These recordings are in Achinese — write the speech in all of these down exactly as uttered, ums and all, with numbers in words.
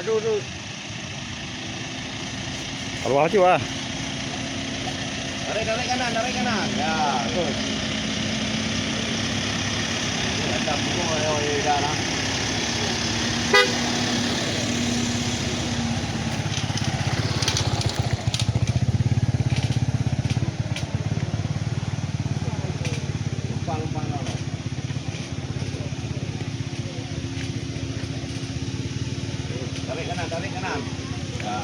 Aduh, aduh. Keluar laju ah. Tarik, tarik kanan, tarik kanan. Ya, terus. Ada burung, ayo, ayo, dah lah. Lumpang, lumpang, lumpang. Tarik kanan, tarik kanan. Ya.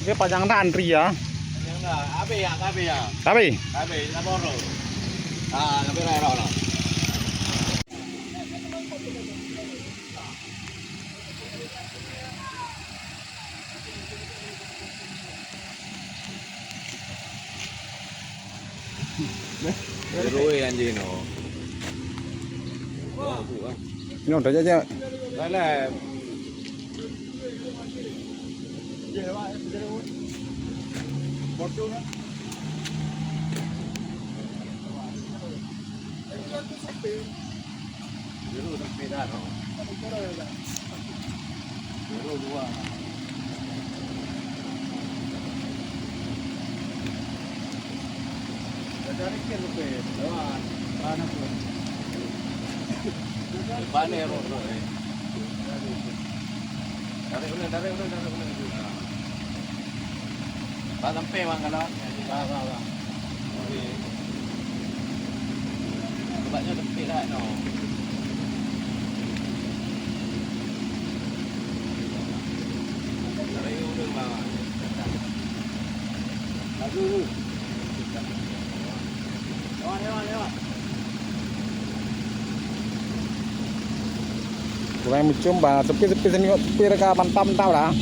Dia panjang dah antri ya. Panjang dah. Habis ya, habis ya. Habis? Habis, nak borong. Ah, habis dah, dah, dah. Rui anjing tu. Nyoe dah jajak. Dalam. Biru sampai dah tu. Biru dua. Dah cari ke lupa. Lewat. Mana pun. Depan ni roh tu, eh. Tarik ulang, tarik ulang, tarik ulang. Bak sampai bang kalau. Bak, bak, bak. Okey. Sebabnya sempit lah no. Tarik ulang bang. Laju. Lewat, lewat, lewat. Kurang mucum bah, sepi-sepi sini, sepi reka mantap-mantap lah.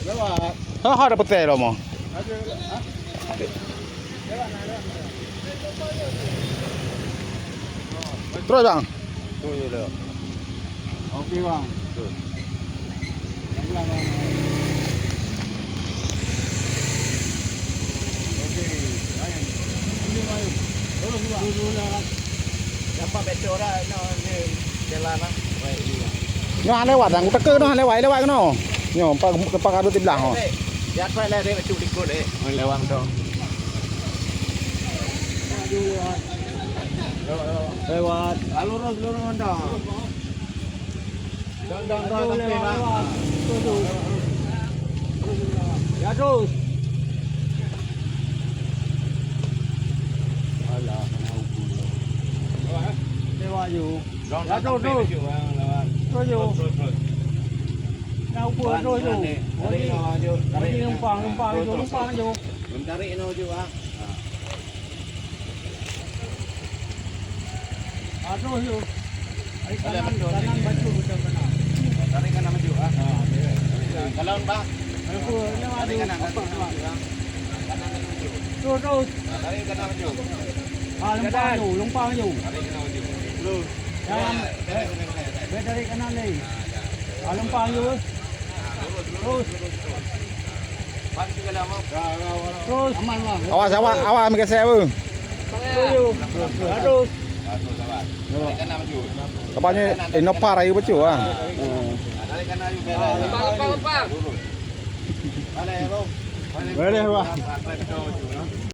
Lewat. Ha, ha, dah petai dah mah. Ada, ha? Terus bang. Tu je dah. Okey bang. Tu. Yang bilang bang. Okey. Lain. Terus bang. Terus bang. Dapat betul dah no ni jalan lah. Baik ni. Nyoe han lewat, aku teka nyoe han lewat, lewat keunoe. Nyoe empat, empat kali tiblah. Di atas lah dia betul ikut eh. Lewat tu. Lewat. Ah, lurus, lurus, mantap. Dang, dang, dang, sampai, lewat, bang. Lewat. Terus, terus. Ya, terus. Alah, lewat, eh. Lewat, yuk. Dang, ya, dang, terus, sampai, terus. Terus, yuk. Terus, terus, terus. Nak ukur, terus, yuk. Tarik, tarik, tarik. Lempang, lempang, terus, yuk, terus, lempang, terus. Yuk. Tarik, no, yuk, ah. Aduh, yuk. Tarik kanan, kanan baju macam mana? Tarik kanan baju, ah. Ha, okey. Kalau, Bang? Aku, ini tarik kanan, tarik kanan baju, ah. Kanan baju. Terus, terus. Tarik kanan baju. Ah, lempang tu, lempang tu. Tarik kanan baju. Terus. Jangan. Tarik, tarik, tarik, tarik. Dia tarik kanan ni. Ah, ya. Ah, lempang tu. Terus. Terus. Terus. Terus. Aman, Bang. Awas, awas, awas, ambil kasih apa? Tujuh. Seratus. Tempatnya Innova rayu becu ah. Boleh, Bang.